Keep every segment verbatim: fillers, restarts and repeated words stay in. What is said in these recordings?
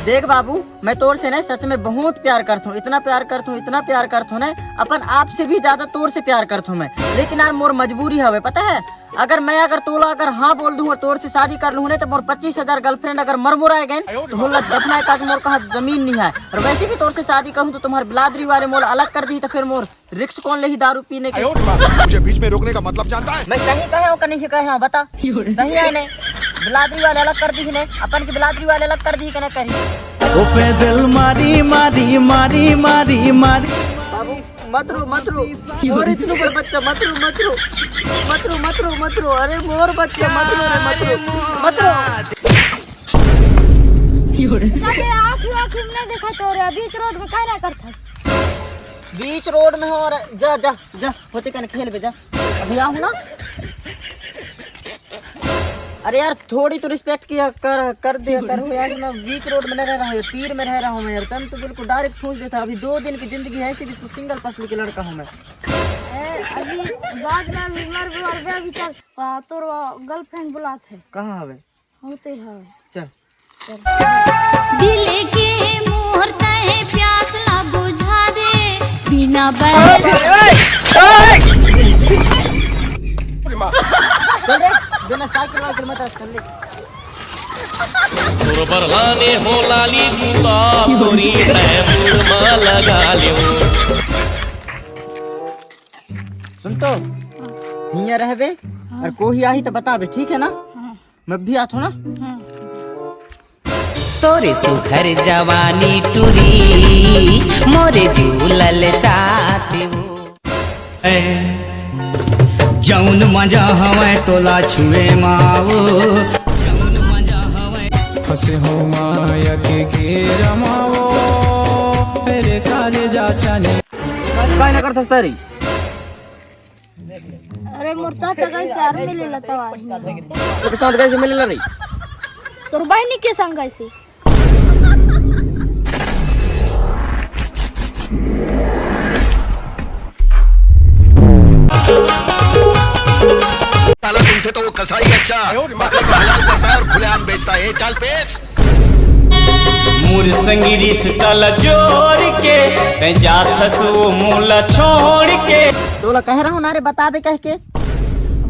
देख बाबू, मैं तोर से ना सच में बहुत प्यार करत हूँ, इतना प्यार करत हूँ, इतना प्यार करत हूँ ना, अपन आप से भी ज्यादा तोर से प्यार करत हूँ मैं। लेकिन यार मोर मजबूरी हवे, पता है, अगर मैं अगर तोला अगर हाँ बोल दूँ और तोर से शादी कर लूँ ना, तो मोर पच्चीस हजार गर्लफ्रेंड अगर मर मुराए गए तो मोला दफनाए का मोर कहाँ जमीन नहीं है। और वैसे भी तोर से शादी करूँ तो तुम्हारे बिलादरी वाले मोला अलग कर दी, तो फिर मोर रिक्स कौन लेही दारू पीने के? मुझे बीच में रोकने का मतलब जानता है? मैं सही कहे हूँ कि नहीं कहे हूँ, बता। सही है ने? बिलादरी वाले अलग कर दी ने, अपन की बिलादरी वाले अलग कर दी कि नहीं करी? वो पैदल मारी, मारी, मारी, मारी, मारी। बाबू, मत रो, मत रो। मोर इतनू बड़ बच्चा, मत रो, मत रो। मत रो, मत रो, मत रो। अरे मोर बच्चा, मत रो रे, मत रो। मत रो। चाचा, आँख, आँख में नहीं देखा तो रे, बीच रोड में काहे ना करता? बीच रोड में हो रहा, जा, जा, जा, होते कने खेल बे, जा। अभी आओ ना। अरे यार, थोड़ी तो रिस्पेक्ट किया कर, कर दिया करो यार, मैं बीच रोड में नहीं रह रहा हूँ, तीर में रह रहा हूँ मैं यार। तुम तो बिल्कुल डायरेक्ट ठूस देता। अभी दो दिन की जिंदगी है, ऐसे भी तो सिंगल पसली के लड़का हूँ मैं। ए, अभी बाद में अभी मर, मर, मर, अभी चल, आ, तोर गर्लफ्रेंड बुलात है। कहाँ हवे? होते हैं। चल। दिल के मोर तहे प्यास ला बुझा दे, बिना बहरे। चल रे, बिना साइकिल वाइकिल मत रख, चल रे। तोर बरहाने हो लाली गुलाब, तोरी मैं मुंह मा लगा लेऊं। सुन तो, हियां रहबे, और कोही आही तो बताबे, ठीक है ना? हाँ। मैं भी आथो ना। हाँ। तोरे सुघर जवानी टुरी, मोरे जीव ललचात वो। जौन मजा हवै तोला छुए मा वो, जौन मजा हवै। फंसे हो माया के घेरा मा वो, तेरे काले जा चने। काय ना करथस तारी? अरे मोर चाचा कैसे यार मिले ला तवा। तो के साथ कैसे मिले ला रही? तोर बहनी के संग कैसे? साला तुमसे तो वो कसाई अच्छा, बकरे को हलाल करता है और खुलेआम बेचता है। चल पेश। मोर संगी रिश्ता ला जोड़ के, तै जाथस वो मोला छोड़ के। तोला कह रहा हूँ ना रे, बताबे कह के।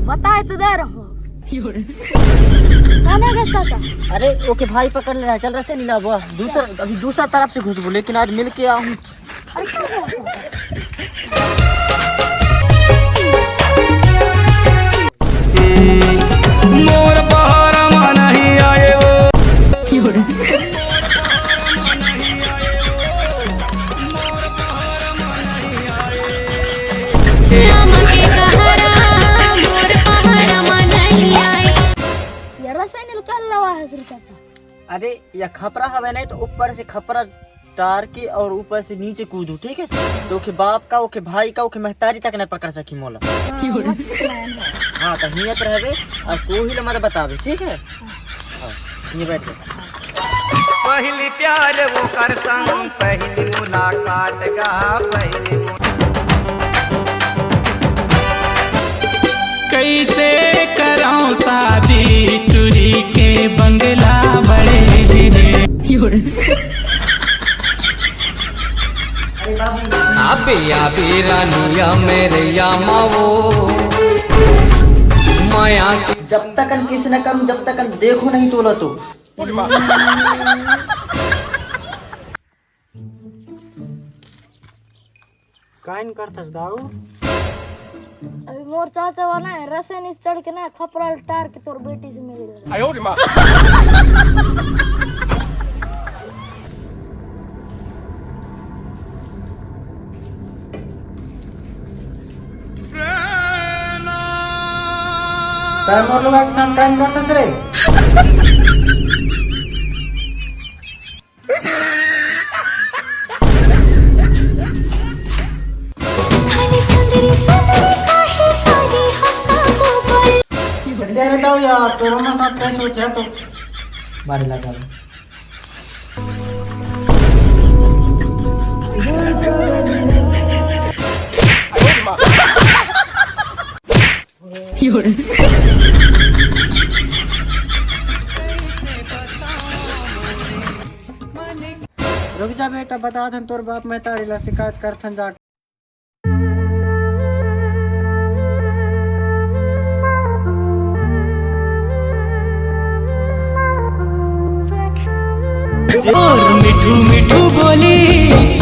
बताए तो दे रहा हूँ। कौन है गस चाचा? अरे ओके भाई पकड़ ले रहा है, चल रसे नहीं ना वो दूसरा, अभी दूसरा तरफ से घुसबो, लेकिन आज मिल के आऊँ। मोर पहाड़ा मा नहीं आए वो। राम के पहाड़ा, मोर पहाड़ा मा नहीं आए। ये रसायन निकल लवा है श्री चाचा। अरे, या खपरा हवे नहीं तो ऊपर से खपरा तार के और ऊपर से नीचे कूदू, ठीक है? तो ओके बाप का, ओके भाई का, ओके महतारी तक नहीं पकड़ सकी मोला। हाँ, मस्त plan है। हाँ, तो हियत रहबे और कोही ला मत बताबे, ठीक है? हाँ, हियां बैठ जा। पहली प्यार वो कर संग, पहली मुलाकात गा, पहली मुलाकात। कैसे कराऊं शादी टुरी के बंगला बड़े हे रे। अबे अबे रानिया मेरे या मावो माया के जब तक किस न करूं, जब तक देखो नहीं तोला तो। काइन करथस दाऊ? अभी मोर चाचा वाला है, रसे निस चढ़ के ना खपराल टार के तोर बेटी से मिले। तै मोर लोग के साथ काइन करथस रे? खाली सुंदरी सुंदरी काहे तारी हंसा वो बोल। दे रे दाऊ यार, तोरो ना साथ कैसे होते है तो। मारे ला चल। रुक जा बेटा, बतात हन तोर बाप महतारी ला, शिकायत करथन जा। और मिठू मिठू बोली,